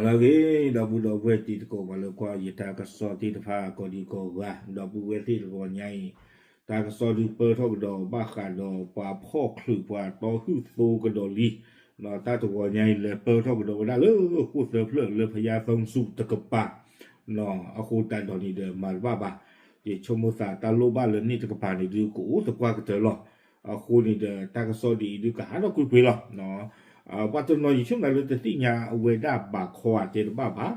လၢအဂ့ၤ ဒီပုၢ်ဒီဝဲၢ်တံၤသကိး ပှၤလၢကွၢ်ယတၢ်ကစီၣ်သ့ၣ်တဖၣ် ကိးဒံကိးဂၤ ဒီပုၢ်ဝဲၢ်သ့ၣ်တဂီၤညါအံၤ တၢ်ကစီၣ်ဒုးပၢၢ်ထီၣ်ကဒီးဘၣ်ဃးဒီးပှၤဖီၣ်ချုးပှၤတီဟုၣ်သိကဒီးလံ တၢ်တဂီၤညါအံၤ လဲၤပၢၢ်ထီၣ်ကဒီးဝဲဒၣ်လၢဃိၣ်သၢဖျၢၣ်လၢဖယါသီစူၤတကပၤ အဃိသတးဒီးန့ၣ်ဒီးမၤတဘၣ်ဘၣ် ယဆိကမိၣ်သးတၢ်လိၣ်ဘၣ်လၢန့ၣ်တကပၤန့ၣ်ဒုးကအိၣ်သပှၢ်ကတၢၢ်လီၤ. အဃိန့ၣ်ဒီးတၢ်ကစီၣ်ဒ်အံၤဒုးကဟးထီၣ်ကွ့ၢ်ကွ့ၢ်လီၤ. ပှၤတနီၤယဆိကမိၣ်လၢတသ့ၣ်ညါအဝဲဒၣ်ဘၣ်ခီဧါတဲတဘၣ်ဘၣ်,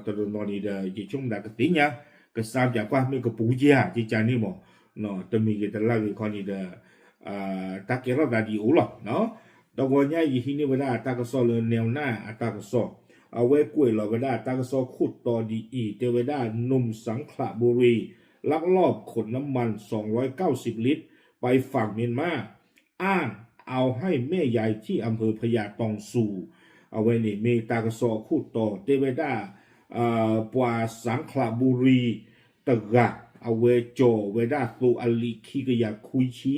တနီၤနီၤန့ၣ်ဒီး ယဆိကမိၣ်ဒၣ်ကသ့ၣ်ညါ ကစၢ်ပၠးကွၢ်မ့ၢ်ကပူၤက့ဧါ ကကန့ၣ်မး, တမံၤဂ့ၤတလၢ်ဂ့ၤခီန့ၣ်ဒီး တၢ်ကဲထီၣ်သးဒ်အံၤအိၣ်လီၤ. တဂီၤညါယဟံးန့ၢ်ဝဲဒၣ်တၢ်ကစီၣ်လၢ Newsnight အတၢ်ကစီၣ်, အဝဲကွဲးလီၤဝဲဒၣ်တၢ်ကစီၣ်ခိၣ်တီဒ်အံၤ တဲဝဲဒၣ် หนุ่มสังขละบุรีลักลอบขนน้ำมันสองร้อยเก้าสิบลิตรไปฝั่งเมียนมา อ้างเอาให้แม่ยายที่อำเภอพญาตองสู အဝဲန့ၣ်မ့ၢ်တၢ်ကစီၣ်အခိၣ်တီ တဲဝဲဒၣ် ပှၤစၣ်ခလးဘူရံ တဂၤ အဝဲကၠီၤဝဲဒၣ်သိအလံာ်ခံကယၤခွံဆံ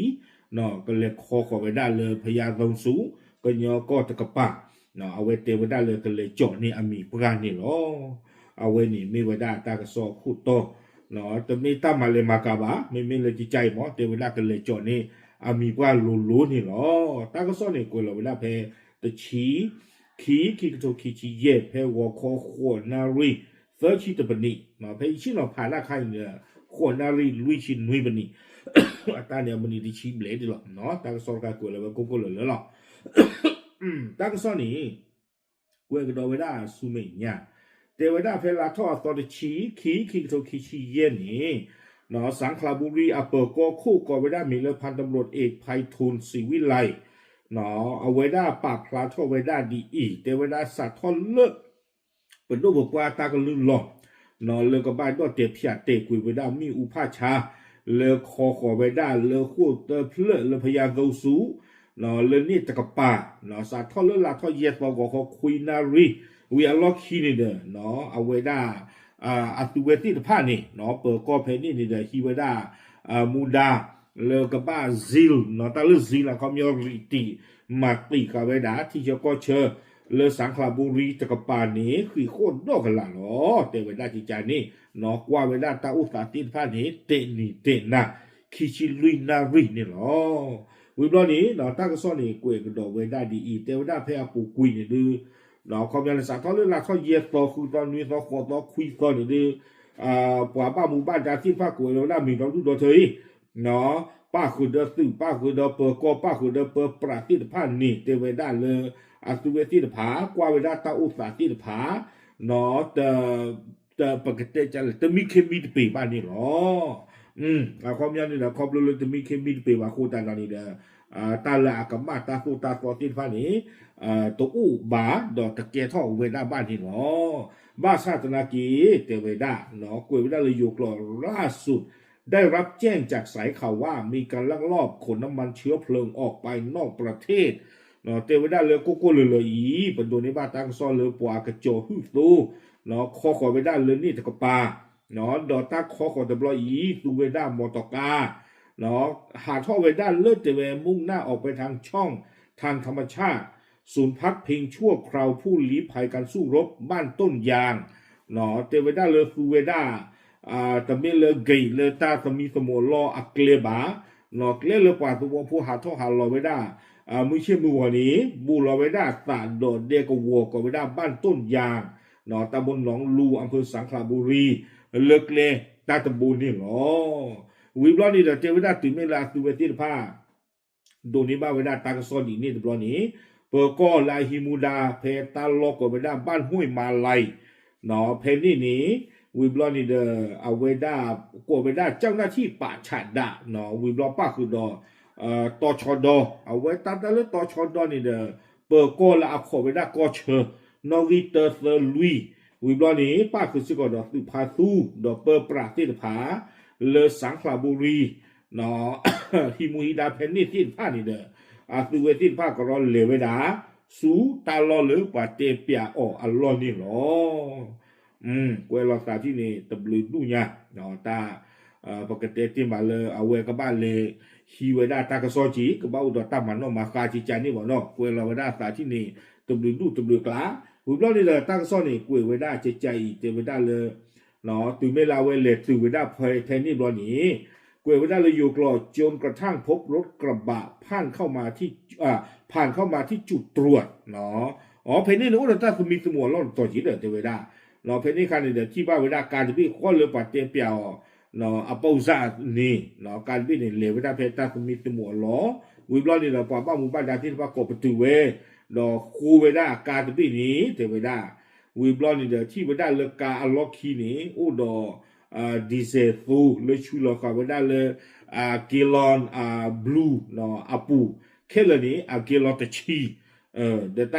ကလဲၤခီဃီၤဝဲဒၣ်လၢဖယါသီစူၤ ကညီကီၢ်တကပၤ, အဝဲတဲဝဲဒၣ်လၢကလဲၤကၠီၤန့ၢ်အမံၤပှၢ်န့ၣ်လီၤ. အဝဲန့ၣ်မ့ၢ်ဝဲဒၣ်တၢ်ကစီၣ်အခိၣ်တီ, တမ့ၢ်တၢ်မၤလဲၤမၤကၤဘၣ်, မ့မ့ၢ်လၢကကါအံၤမး တဲဝဲဒၣ်ကလဲၤကၠီၤန့ၢ်အမံၤပှၢ်လိၤလိၤန့ၣ်လီၤ. တၢ်ကစီၣ်န့ၣ် ကွဲးလီၤဝဲဒၣ်ဖဲ တဆံ ခံ ခံကထိခံဆံယဲၢ် ဖဲဂီၤခီဃိးနၣ်ရံၣ် သၢဆံတပနံး, ဖဲယဆ့ၣ်နီၤဖးတၢ်ခါအံၤန့ၣ် ဃိးနၣ်ရံၣ်လွံၢ်ဆံနွံပနံး, အတၢ်န့ၣ်အမနံၤတဆံဘျဲၣ်ဒံးလီၤ. တၢ်ကစီၣ်တခါကွဲးလီၤဝဲကိၢ်ကိၢ်လၢၤလၢၤလီၤ. တၢ်ကစီၣ်န့ၣ် ကွဲးကဒီးဝဲဒၣ်ဆူမဲာ်ညါ, တဲဝဲဒၣ်ဖဲလါထီၣ်အသီတဆံ ခံ ခံကထိခံဆံယဲၢ်န့ၣ် စၣ်ခလးဘူရံအပၢၤကီၢ်ခိၣ်ကိးဝဲဒၣ်မံၤလၢ พันตำรวจเอกไพฑูรย์ ศรีวิไล အဝဲဒၣ်ပာ်ဖျါထီၣ်ဝဲဒၣ်ဒ်အံၤ, တဲဝဲဒၣ်စးထီၣ်လၢ ပဒိၣ်ပပှၢ်တၢ်ကလုၢ်လီၤ, လၢကဘၣ်ဒီၣ်တဲာ်ဖၠးတဲာ်ကွံာ်ဝဲဒၣ်မ့ၣ်အူဖးဆါ, လၢခီဃီၤဝဲဒၣ်လၢဃိၣ်သၢဖျၢၣ်လၢဖယါသီစူၤ, လၢန့ၣ်တကပၤ, စးထီၣ်လၢလါထီၣ်ယဲၢ်သီဂီၤခီခွံနၣ်ရံၣ်, ဝံၤအလီၢ်ခံန့ၣ်ဒီး အဝဲဒၣ် အသုဝဲသ့ၣ်တဖၣ်န့ၣ် ပၢၤကီၢ်ဖဲန့ၣ်န့ၣ်ဒီး ဟံးဝဲဒၣ် မူဒါ လၢကဘၣ် seal တၢ်လၢ seal အခီပညီ ရံးတံး မၤတံာ်ဃာ်ဝဲဒၣ် ထံဆၢကီၢ်ဆၢ လၢစၣ်ခလးဘူရံတကပၤန့ၣ် ဃံးဃိၣ်ဒီၣ်ကလာ်လီၤ. တဲဝဲဒၣ်ကကါန့ၣ် ကွၢ်ဝဲဒၣ်တၢ်အိၣ်သးသ့ၣ်တဖၣ်န့ၣ် တဲာ်နံၤတဲာ်နၤ ခံဆံလွံၢ်နၣ်ရံၣ်န့ၣ်လီၤ. ဝံၤဘျီန့ၣ် တၢ်ကစီၣ်န့ၣ် ကွဲးကဒီးဝဲဒၣ်ဒ်အံၤ တဲဝဲဒၣ်ဖဲအပူၤကွံာ်န့ၣ်ဒုး အခီပညီန့ၣ် စးထီၣ်လၢလါထီၣ်ယဲၢ်သီ ဃုသီ နွံသီ ဃိးသီ ခွံသီန့ၣ်ဒုး ပှၤဘၣ်မူဘၣ်ဒါသ့ၣ်တဖၣ်ကိးဝဲဒၣ်မံၤဒီဒူၣ်ဒီထၢအံၤ ပၣ်ဃုာ်ဒီးသုး ပၣ်ဃုာ်ဒီးပၢၤကီၢ် ပၣ်ဃုာ်ဒီးပၢပြးသ့ၣ်တဖၣ်န့ၣ် တဲဝဲဒၣ်လၢ အသုဝဲသ့ၣ်တဖၣ် ကွၢ်ဝဲဒၣ်တၢ်အိၣ်သးသ့ၣ်တဖၣ် တ ပကတဲလဲၣ် တမံခ့မံတပ့ၤဘၣ်န့ၣ်လီၤ. အခီပညီန့ၣ်ဒီး ခီဖျိလၢတမံခ့မံတပ့ၤဘၣ်အဃိသတးဒီးန့ၣ်ဒီး တၢ်လၢအကမၣ်တၢ်သိၣ်တၢ်သီသ့ၣ်တဖၣ်န့ၣ် တအိၣ်ဘၣ်ဒီးတကဲထီၣ်ဝဲဒၣ်ဘၣ်န့ၣ်လီၤ. ဘၣ်ဆၣ်သနာ်က့ တဲဝဲဒၣ် ကွဲးဝဲဒၣ်လၢယိၤကျိာ် ล่าสุด ได้รับแจ้งจากสายข่าวว่ามีการลักลอบขนน้ำมันเชื้อเพลิงออกไปนอกประเทศ တဲဝဲဒၣ်လၢကိၢ်ကိၢ်လၢၤလၢၤအံၤ ပဒိးန့ၢ်ဘၣ်တၢ်ကစီၣ်လၢပှၤကကၠီၤဟုၣ်သိ ခီဃီၤဝဲဒၣ်လၢန့ၣ်တကပၤ ဒီးတၢ်ခီဃီၤတဘျီအံၤ သူဝဲဒၣ်မီတီကါ ဟးထီၣ်ဝဲဒၣ်လၢတဲဝဲ มุ่งหน้าออกไปทางช่องทางธรรมชาติ ศูนย์พักพิงชั่วคราวผู้ลี้ภัยการสู้รบบ้านต้นยาง တဲဝဲဒၣ်လၢသူဝဲဒၣ် တမ့ၢ်လၢဂ့ၤလၢတၢ်သမံသမိးလီၢ်အကျဲဘၣ်, ကျဲလၢပှၤသဝီဖိဟးထီၣ်ဟးလီၤဝဲဒၣ် မုၢ်ဆ့ၣ်မုၢ်ဂီၤန့ၣ် ဘူးလီၤဝဲဒၣ်သးဒီးဒဲကဝီၤကိးဝဲဒၣ် บ้านต้นยาง ตำบลหนองลู อำเภอสังขละบุรี လၢကျဲတၢ်တဘိန့ၣ်လီၤ. ဝံၤဘျီန့ၣ်ဒီးတဲဝဲဒၣ်တုၤမ့ၢ်လၢအသုဝဲသ့ၣ်တဖၣ် ဒိးန့ၢ်ဘၣ်ဝဲဒၣ်တၢ်ကစီၣ်ဒ်န့ၣ်တဘျီန့ၣ် ပၢၤကီၢ်လၢအဟံးမူဒါဖဲတၢ်လီၢ်ကိးဝဲဒၣ် บ้านห้วยมาลัย ဖဲန့ၣ်န့ၣ် ဝံၤဘျီန့ၣ်ဒီး အဝဲဒၣ် ကိးဝဲဒၣ် เจ้าหน้าที่ป่าช้า ဒၣ် ဝံၤဘျီပၣ်ဃုာ်ဒီး တီၤဆီဒီ အဝဲတၢ်တၢ်လၢတီၤဆီဒီန့ၣ်ဒီး ပၢၤကီၢ်လၢအခီၣ်ဝဲဒၣ်ကီၢ်ဆၢ နီၣ်ဂံၢ်တၢသၢလွံၢ် ဝံၤဘျီန့ၣ် ပၣ်ဃုာ်စ့ၢ်ကီးဒီးသုးဖါသူ ဒီးပၢပြးသ့ၣ်တဖၣ် လၢစၣ်ခလးဘူရံ ဟံးမူဟံးဒါဖဲန့ၣ်သ့ၣ်တဖၣ်န့ၣ်ဒီး အသုဝဲသ့ၣ်တဖၣ်ကရီလဲၤဝဲဒၣ် ဆူတၢ်လီၢ်လၢပှၤတဲပၠးအီၤအလီၢ်န့ၣ်လီၤ. ကွဲးလီၤသးထံၣ်န့ၣ် တဘျုးဒူၣ်ညါ တၢ် ပကတဲတ့ၢ်မးလၢအဝဲကဘၣ်လဲၤဟံးဝဲဒၣ်တၢ်ကစီၣ်က့ၤ ကဘၣ်အိၣ်ဒီးတၢ်မၤနီၣ်မၤဃါကကန့ၣ်ဘၣ်နီၤ ကွဲးလီၤဝဲဒၣ်သးထံၣ်န့ၣ် တဘျုးဒူၣ်တဘျုးကျါ ဝံၤဘျီန့ၣ်ဒီး တၢ်ကစီၣ်န့ၣ် ကွဲးဝဲဒၣ်ကကးအံၤ တဲဝဲဒၣ်လၢ တုၤမ့ၢ်လၢအဝဲလဲၤတုၤဝဲဒၣ်ဖဲဖဲန့ၣ်ဘျီန့ၣ် ကွဲးဝဲဒၣ်လၢယိၤကျိာ် จนกระทั่งพบรถกระบะผ่านเข้ามาที่ อ่า ผ่านเข้ามาที่จุดตรวจ အဖဲန့ၣ်န့ၣ် အိၣ်ဒီးတၢ်သမံသမိးအလီၢ်တတီၤက့ၤဒီး တဲဝဲဒၣ် ဖဲန့ၣ်အခါန့ၣ်ဒီး ထံၣ်ဘၣ်ဝဲဒၣ်ကါတဘ့ၣ်ဃီလၢပှၤတဲပျးအီၤ အပိစၢ်န့ၣ် ကါတဘ့ၣ်န့ၣ် လဲၤဝဲဒၣ်ဖဲတၢ်သမံသမိးအလီၢ် ဝံၤဘျီန့ၣ်ဒီး ပှၤဘၣ်မူဘၣ်ဒါသ့ၣ်တဖၣ်ကိးပတုာ်ဝဲ ဒီးဃိဝဲဒၣ်ကါတဘ့ၣ်န့ၣ် တဲဝဲဒၣ် ဝံၤဘျီန့ၣ်ဒီး ထံၣ်ဝဲဒၣ်လၢကါအလီၢ်ခံန့ၣ် အိၣ်ဒီး diesel သိလၢဆူလီၤဃာ်ဝဲဒၣ်လၢ gallon blue အပူၤ ခဲလၢာ်န့ၣ် အ gallon တဆံ ဒီးတၢ်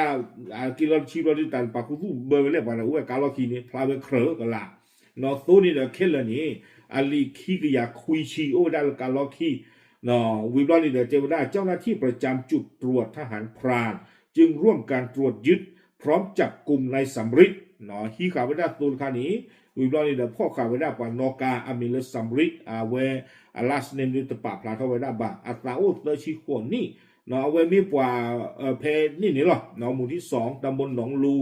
gallon တဆံဘျီဒုး တၢ်ပာ်ခူသူၣ်ဘၢဝဲလဲၣ် ပှၤလၢအိၣ်ဝဲကါလီၢ်ခံန့ၣ် ဖျါဝဲခြၢးကလာ် သိန့ၣ်ဒီးခဲလၢာ်န့ၣ် အလံာ်ခံကယၤခွံဆံ အိၣ်ဝဲဒၣ်လၢကါလီၢ်ခံ ဝံၤဘျီန့ၣ်ဒီး တဲဝဲဒၣ် เจ้าหน้าที่ประจำจุดตรวจทหารพรานจึงร่วมกันตรวจยึด พร้อมจับกุมนายสำริด ဟံးဃာ်ဝဲဒၣ်သိတခါန့ၣ် ဝံၤဘျီန့ၣ်ဒီး ဖီၣ်ဃာ်ဝဲဒၣ်ပှၤနီၣ်ကါအမံၤလၢ สำริด အဝဲ အ last name ဒုးတပာ်ဖျါထီၣ်ဝဲဒၣ်ဘၣ် အသးအိၣ်သၢဆံဃိးနံၣ် အဝဲမ့ၢ်ပှၤ ဖဲန့ၣ်န့ၣ်လီၤ หมู่ที่สอง ตำบลหนองลู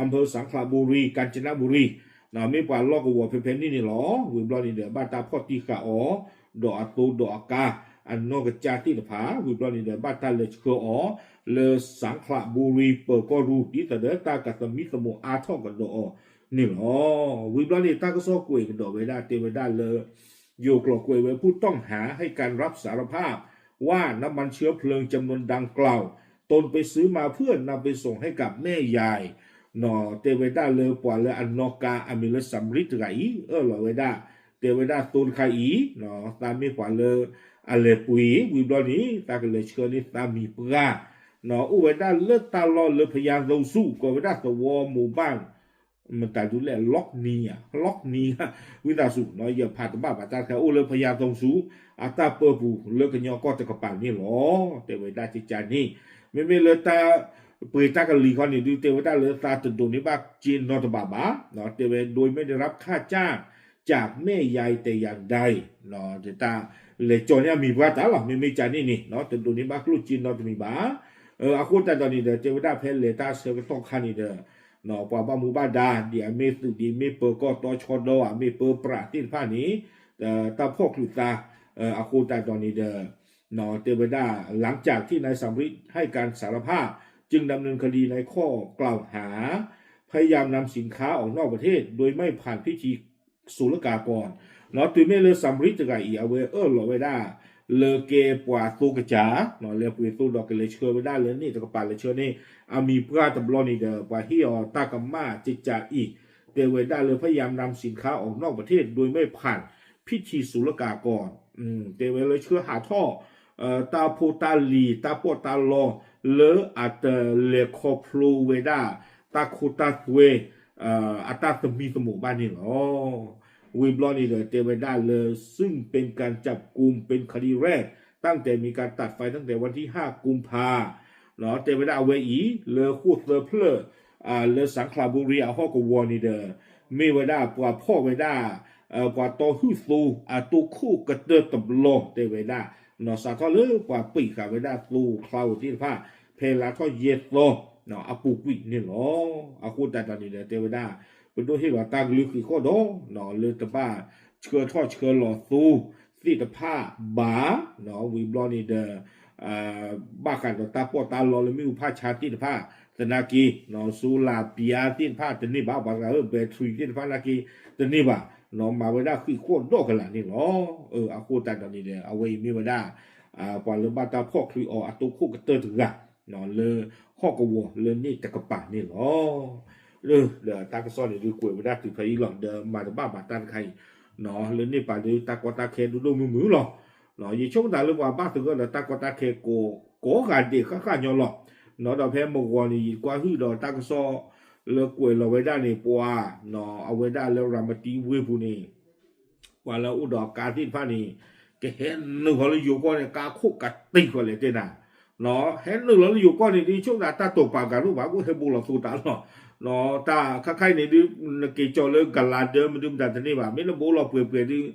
อำเภอสังขละบุรี กาญจนบุรี မ့ၢ်ပှၤလီၢ်ကဝီၤဖဲဖဲန့ၣ်န့ၣ်လီၤ. ဝံၤဘျီန့ၣ်ဒီး ဘၣ်တၢ်ဖီၣ်တံၢ်ဃာ်အီၤ ဒီးအသိဒီးအကါ အနီၢ်ကစၢ်သ့ၣ်တဖၣ် ဝံၤဘျီန့ၣ်ဒီး ဘၣ်တၢ်လဲၤဆှၢအီၤ လၢ สังขละบุรี ပၢၤကီၢ်ရူၢ် ဒ်သိးဒီးတၢ်ကသမံသမိးအါထီၣ်ကဒီးအီၤန့ၣ်လီၤ. ဝံၤဘျီန့ၣ် တၢ်ကစီၣ်ကွဲးကဒီးဝဲဒၣ် တဲဝဲဒၣ်လၢ ယိၤကျိာ်ကွဲးဝဲ ผู้ต้องหาให้การรับสารภาพ ว่าน้ำมันเชื้อเพลิงจำนวนดังกล่าว ตนไปซื้อมาเพื่อนำไปส่งให้กับแม่ยาย တဲဝဲဒၣ်လၢပှၤလၢအနီၣ်ကါအမံၤလၢ สำริด တဂၤအံၤ အၢၣ်လီၤဝဲဒၣ် တဲဝဲဒၣ်သိတခါအံၤ သးမ့ၢ်ပှၤလၢအလဲၤပှ့ၤ ဝံၤဘျီန့ၣ် သးကလဲၤဆှၢန့ၢ်သးမံၤပှၢ် အိၣ်ဝဲဒၣ်လၢတၢ်လီၢ်လၢ พญาโตนสูง ကိးဝဲဒၣ်သဝီ หมู่บ้าน မတၤဒုးလဲၣ် လီၢ်နံၤဧါ လီၢ်နံၤ ဝံသးစူၤ ယဖးတဘၣ်ဘၣ်တၢ်တခါ အိၣ်လၢ พญาโตนสูง အတၢ်ပၢပူၤလၢကညီကီၢ်တကပၤန့ၣ်လီၤ. တဲဝဲဒၣ်ကကန့ၣ် မ့မ့ၢ်လၢတၢ်ပှ့ၤတၢ်ကလံၤခီန့ၣ်ဒုး တဲဝဲဒၣ်လၢသးတဒိးန့ၢ်ဘၣ်စ့နီတဘ့ၣ်ဘၣ် တဲဝဲ โดยไม่ได้รับค่าจ้างจากแม่ยายแต่อย่างใด တဲတၢ်လဲၤကၠီန့ၢ်အမံၤပှၢ်တၢ်လီၤ မ့မ့ၢ်ကန့ၣ်န့ၣ် တဒိးန့ၢ်ဘၣ်ကျိၣ်စ့နီတမံၤဘၣ် အဃိသတးဒီးန့ၣ်ဒီး တဲဝဲဒၣ်ဖဲလဲၤတၢ်ဆၢကတီၢ်ခါန့ၣ်ဒီး ပှၤဘၣ်မူဘၣ်ဒါ ဒ်အမ့ၢ်သုးဒ်အမ့ၢ်ပၢၤကီၢ်တီဆီဒီ အမ့ၢ်ပၢပြးသ့ၣ်တဖၣ်န့ၣ် တၢ်ဖီၣ်ချုးသး အဃိသတးဒီးန့ၣ်ဒီး တဲဝဲဒၣ် หลังจากที่นายสำริดให้การสารภาพ จึงดำเนินคดีในข้อกล่าวหา พยายามนำสินค้าออกนอกประเทศโดยไม่ผ่านพิธี ศุลกากร တုၤမ့ၢ်လၢ สำริด တဂၤအံၤ အဝဲအၢၣ်လီၤဝဲဒၣ် လၢကဲပှၤသိကစၢ် လဲၤပှ့ၤသိဒီးကလဲၤဆှၢဝဲဒၣ်လၢန့ၣ်တကပၤ လဲၤဆှၢန့ၢ်အမံၤပှၢ်တဘျီန့ၣ်ဒီး ပှၤဟ့ၣ်အီၤတၢ်ကမၣ်ကကးအံၤ တဲဝဲဒၣ်လၢ พยายามนำสินค้าออกนอกประเทศโดยไม่ผ่านพิธีศุลกากร တဲဝဲလၢဆှၢဟးထီၣ် တၢ်ဖိတၢ်လံၤ တၢ်ပီးတၢ်လီ လၢအတလဲၤခီဖျိဝဲဒၣ် တၢ်ခိတၢ်သွဲ အတၢ်သမံသမိးဘၣ်န့ၣ်လီၤ. ဝံၤဘျီန့ၣ်ဒီး တဲဝဲဒၣ်လၢ ซึ่งเป็นการจับกุมเป็นคดีแรกตั้งแต่มีการตัดไฟตั้งแต่วันที่ห้ากุมภา တဲဝဲဒၣ်အဝဲအံၤ လၢဃိၣ်သၢဖျၢၣ် လၢ สังขละบุรี အဟီၣ်ကဝီၤန့ၣ်ဒီး မ့ၢ်ဝဲဒၣ်ပှၤဖီၣ်ဝဲဒၣ် ပှၤတီဟုၣ်သိအတိခိၣ်ကတၢၢ်တဘျီ တဲဝဲဒၣ် စးထီၣ်လၢပှၤပံာ်ဃာ်ဝဲဒၣ်သိချါဧိၤသ့ၣ်တဖၣ် ဖဲလါထီၣ်ယဲၢ်သီ အပူၤကွံာ်န့ၣ်လီၤ. အဃိသတးဒီးန့ၣ်ဒီး တဲဝဲဒၣ် ပဒိၣ်ဟ့ၣ်လီၤတၢ်ကလုၢ်ဃံးဃီၣ်ဒီး လၢတဘၣ်ဆှၢထီၣ်ဆှၢလီၤသိသ့ၣ်တဖၣ်ဘၣ် ဝံၤဘျီန့ၣ်ဒီး ဘၣ်ဃးဒီးတၢ်ပီးတၢ်လီလၢမ့ၣ်အူဖးဆါသ့ၣ်တဖၣ် သနာ်က့ solar ပျါသ့ၣ်တဖၣ်တန့ၢ်ဘၣ် ပှၤတဂၤဧၢ battery သ့ၣ်တဖၣ်သနာ်က့ တန့ၢ်ဘၣ် မၤဝဲဒၣ်ဃံးဃီၣ်ဒီးကလာ်န့ၣ်လီၤ. အဃိသတးဒီးန့ၣ်ဒီး အဝဲအံၤမ့ၢ်ဝဲဒၣ် ပှၤလၢဘၣ်တၢ်ဖီၣ်ချုးအီၤအတိခိၣ်ကတၢၢ်တဂၤ လၢဟီၣ်ကဝီၤလၢန့ၣ်တကပၤန့ၣ်လီၤ. ဒီးတၢ်ကစီၣ်န့ၣ်ဒုးကွဲးဝဲဒၣ်တုၤဖဲအံၤလီၤ ဒီးမၤတဘၣ်ဘၣ်တၢ်တခါအံၤ လၢန့ၣ်ပာ်ဒုးတၢ်ကီတၢ်ခဲဒိၣ်ဒိၣ်မုၢ်မုၢ်လီၤ. ယဆိကမိၣ်သးလၢပှၤဘၣ်သဂၢၢ်ဒီးတၢ်ကီတၢ်ခဲကိးဂၤဒဲးဃၣ်ဃၣ်ညီလီၤ. ဒီးဖဲမုၢ်ဂီၤန့ၣ် ယကွၢ်ဟုၣ်ဒီးတၢ်ကစီၣ် လၢကွဲးလီၤဝဲဒၣ်န့ၣ် ပှၤ အဝဲဒၣ်လၢရၤမတံဝ့ၢ်ပူၤန့ၣ် ပှၤလၢအအိၣ်ဒီးကါသ့ၣ်တဖၣ်န့ၣ် ကဟဲနုာ်ဃီလၢယိၤကီၢ်န့ၣ် ကါခိၣ်ကတံၢ်ဃီလဲၣ်တဲနၤ ဟဲနုာ်လီၤလၢယိၤကီၢ်န့ၣ် ဒ်ဆိကမိၣ်သးတၢ်တိာ်ပာ်ကၤဒိၣ်ဘၣ် ကအိၣ်ဟဲဘိလီၤသိတၢ်လီၤ. တၢ်ခါခါအံၤန့ၣ်ဒုး နက့ၤကၠီလၢကလၤဒၢမနုၤမတၤတန့ၢ်ဘၣ် မ့ၢ်နဘိလီၤပှဲၤပှဲၤဒုး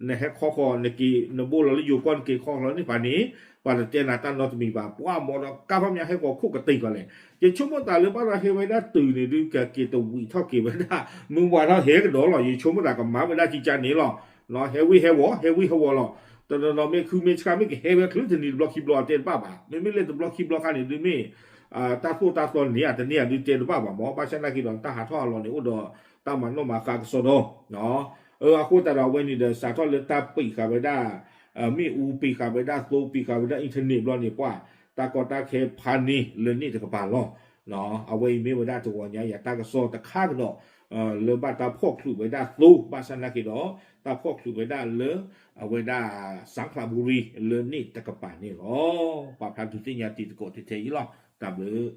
နဟဲခီဃီၤနက့ၤ နဘိလီၤလၢယိၤကီၢ် နက့ၤခီဃီၤလီၤန့ၣ်ဖးန့ၣ် ပှၤတတဲနၤတၢ်နီတမံၤဘၣ်. ပှၤမ့ၢ်ဒီးကါဖးမး ဟဲကီၤခိၣ်ကတ့ၢ်ဃီလဲၣ်. ယဆိကမိၣ်သးလၢဘၣ်ဒီးဟဲဝဲဒၣ်တုၤန့ၣ်ဒုး ကက့ၤတဝံးထီၣ်က့ၤဝဲဒၣ် မုၢ်ဝါထီၣ်ဟဲကဒီးလီၤ. ယဆိကမိၣ်သးကမၤဝဲဒၣ်ကံကါန့ၣ်လီၤ. ဟဲဝံၣ်ဟဲဝီၤ ဟဲဝံၣ်ဟဲဝီၤလီၤ. တနီၤနီၤမ့ၢ်ခုမ့ၢ်ဆှၣ် မ့ၢ်ကဟဲဝဲချုးတနံၤတဘျီခံဘျီ တဲတဘၣ်ဘၣ်. မ့မ့ၢ်လၢတဘျီခံဘျီခါန့ၣ်ဒုးမ့ၢ် တၢ်သိၣ်တၢ်သီန့ၢ်ဧါတန့ၢ်ဧါဒုးတဲတဘၣ်ဘၣ်မး. ဘၣ်ဆၣ်သနာ်က့ဒီး တၢ်ဟးထီၣ်ဟးလီၤန့ၣ် အိၣ်ဒီးတၢ်မၤနီၣ်မၤဃါကစီဒီ အဃိသတးဒီးအဝဲန့ၣ်ဒီး စးထီၣ်လၢတၢ်ပံးဃာ်ဝဲဒၣ် မ့ၣ်အူ ပံးဃာ်ဝဲဒၣ်သိ ပံးဃာ်ဝဲဒၣ် internet ဘျီန့ၣ် ပှၤ တၢ်ကီတၢ်ခဲဖးန့ၢ်လၢန့ၣ်တကပၤလီၤ. အဝဲအံၤမ့ၢ်ဝဲဒၣ်တဂီၤညါယၤတၢ်ကစီၣ်တခါကဒီး လၢဘၣ်တၢ်ဖီၣ်ချုးဝဲဒၣ်သိ ဘၣ်ဆၣ်သနာ်က့ဒီး တၢ်ဖီၣ်ချုးဝဲဒၣ်လၢ အဝဲဒၣ် စၣ်ခလးဘူရံ လၢန့ၣ်တကပၤန့ၣ်လီၤ. ပာ်ဖျါဒုးသ့ၣ်ညါတံၤသကိးထဲထဲအံၤလီၤ. တၢ်ဘျုး